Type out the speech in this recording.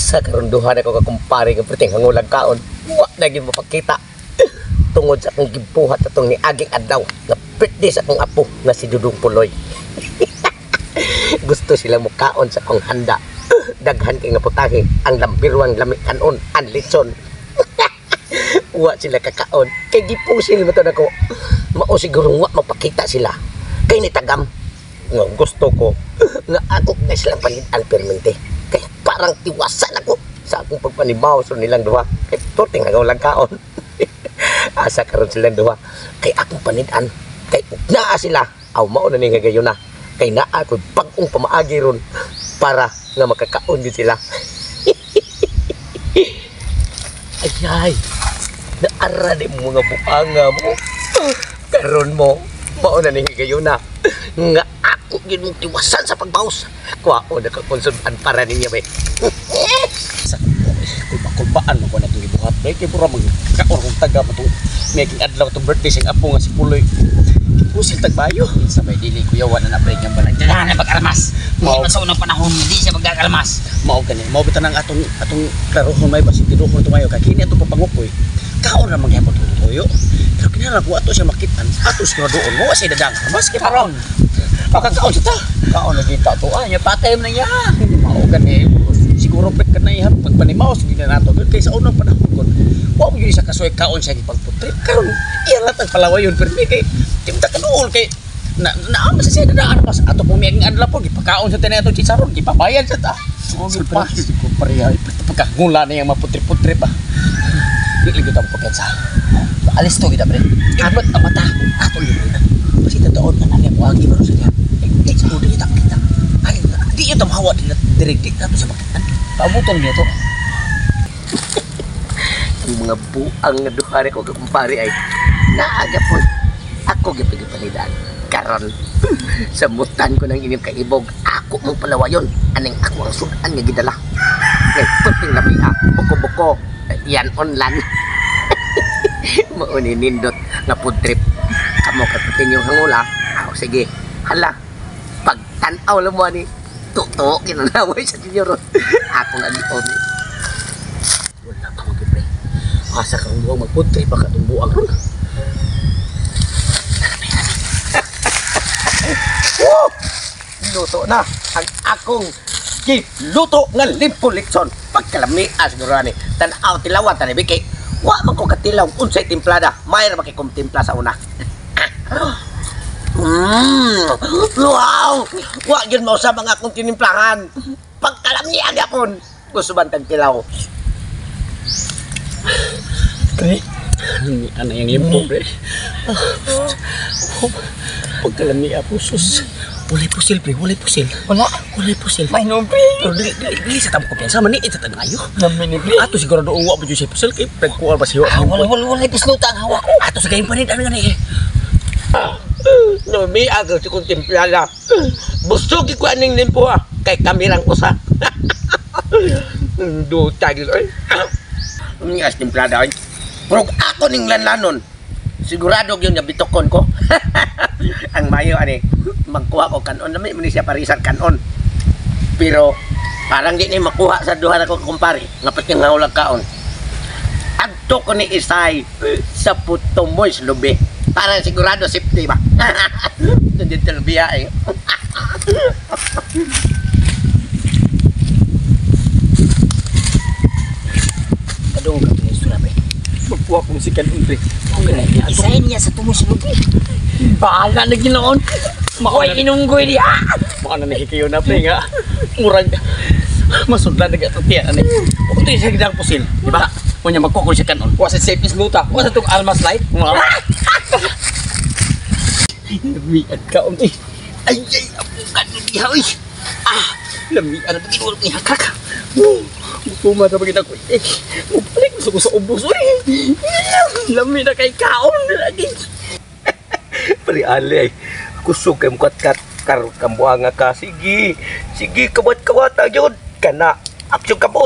Asa karon duha na ko ka kumpare nga perting hangulag kaon. Wa na gyud mapakita. Tungod sa akong gibuhat atong niaging adlaw nga birthday sa akong apo nga si Dudong Puloy. Gusto sila mukaon sa akong handa. Daghan kay nga putahe, ang lambirwang lami kanon, ang litson. Wa sila kakaon. Kay gipusil mo to nako. Mao siguro wa mapakita sila. Kay nitagam nga gusto ko nga ako na silang panidan permente. Kay parang tiwasan ako sa akong pagpanibaw sa nilang duha. Kay torting hagaw lang kaon. Asa karon silang duha. Kay akong panidan. Kay naa sila. Aw mao na ning hagayon na. Kay naa ko'y bag-ong pamaagi ron para nga makakaon gyud sila. Ay ay. Naara di mo mga buanga mo. Karon mo mao na ning higayon na nga ako gyud mong tiwasan sa pagbaos. Kuwaon na ka konsultan para ninyo be. Sa kulba-kulbaan mo ko na itong gibuhat. Kaya kay pura magkaon kong taga pa itong making adlaw itong birthday siyang apo nga si Puloy. Pusil tagbayo. Sa may dili kuya wala na break ang banang. Dala na pag-armas. Mao. Hindi man sa unang panahon hindi siya magkakarmas. Mao gani, mao bitaw nang atong atong klarohon may basin tinuhon tumayo kay kini atong papangukoy. Kaon ra mangyapon itong tuyo. Pero kinahanglan kung ato siya makitan, ato siguro doon mo siya dadang armas kay Karon. Makakaon sa ta. Kaon na kita to. Ay, patay mo na niya. Mao gani siguro pek kanay ha pagpanimaw sige na nato kay sa unang panahon kon wa mo gyud sa kasuy kaon siya gipagputrip karon iya lang tag palawayon permi kay timta kanuol kay na naama sa siya na armas ato pong miyaging adlaw po gipakaon sa tinay ato chicharon gipabayad sa ta. Sulpa ko pareha pagkahula na yang maputri-putri pa di lagi ta mo kumpiyansa. Alis to kita pre. Abot ang mata ato yun kasi totoo na nami mo agi baro sa diha di ko di kita kita ay di yun tamawa di na direct di nato sa makitan. Pabuton niya to. Ang mga buang nga duha ko kumpare ay naaga po. Ako gyud panidan. Karon sa mutan ko ng inyong kaibog, ako mong palawayon. Aning ako ang sudan nga gidala. Ngay puting lami ah, buko-buko. Yan online. Mao ni nindot nga food trip. Kamo kay puting yung hangula. Aw sige. Hala. Pagtan-aw lang mo ani. Tuto kinanaway sa senyor. Ako nga ni Omi. Wala ka mo pre. Asa kang buang magputri pa katong buang ron. Woo! Luto na ang akong giluto nga limpo litson. Pagkalami siguro ani. Tan-aw tilawan tani biki. Wa man ko katilaw unsay timplada. May ra ba timpla sa una. Wow! Wa gyud mo sa mga akong tinimplahan. Pagkalami gyapon. Gusto man tag tilaw. Pre, ano yung limpo pre? Pagkalami po sus. Walay pusil pre, walay pusil. Wala. Walay pusil. May nung pre. Pero dili dili dili sa tamo kumpiyansa maniit sa tagayo. Namin ni pre. Ato siguro doon wa pa jud siya pusil kay pagkuha ba siya. Ah, wala wala wala pisluta ang hawak ko. Ato sa gayong panid ano gani eh. No, may agaw si kong timplada. Busog ko aning limpo ah. Kay kamirang usa. Duta gyud oy. Ang timplada oy. Pero ako ning lanlanon. Sigurado gyud nga bitokon ko. Ang mayo ani magkuha ko kanon nami man siya parisan kanon. Pero parang di ni makuha sa duha na ko kumpare nga pati nga ulag kaon. Adto ko ni Isay sa Putumoy lubi. Para sigurado safety ba. Dito lubiya eh. Kadung ka istorya pre. Magkuha ko si kanon pre. Isahin niya sa tumos lubi. Bahala na ginoon. Makoy inunggoy diha. Mao na nahikayo na pre nga. Murag masudlan na atong tiyan ani. Utoy siya gidang pusil, di ba? Unya magkuha ko siya kanon. Wa sa safe is luta. Wa sa tong almas light. Lamian ka unti. Ay ay apukan ni diha oy. Ah, lamian na pagkinuol ni hakak. Mutuma sa pagkita ko. Eh, mubalik sa ko sa ubos oy. Lami na kay kaon lagi. Pre ali ay kusog kay mukat kat kar kambuanga ka. Sige, sige kawat kawata gyud kana. Aksyon ka mo.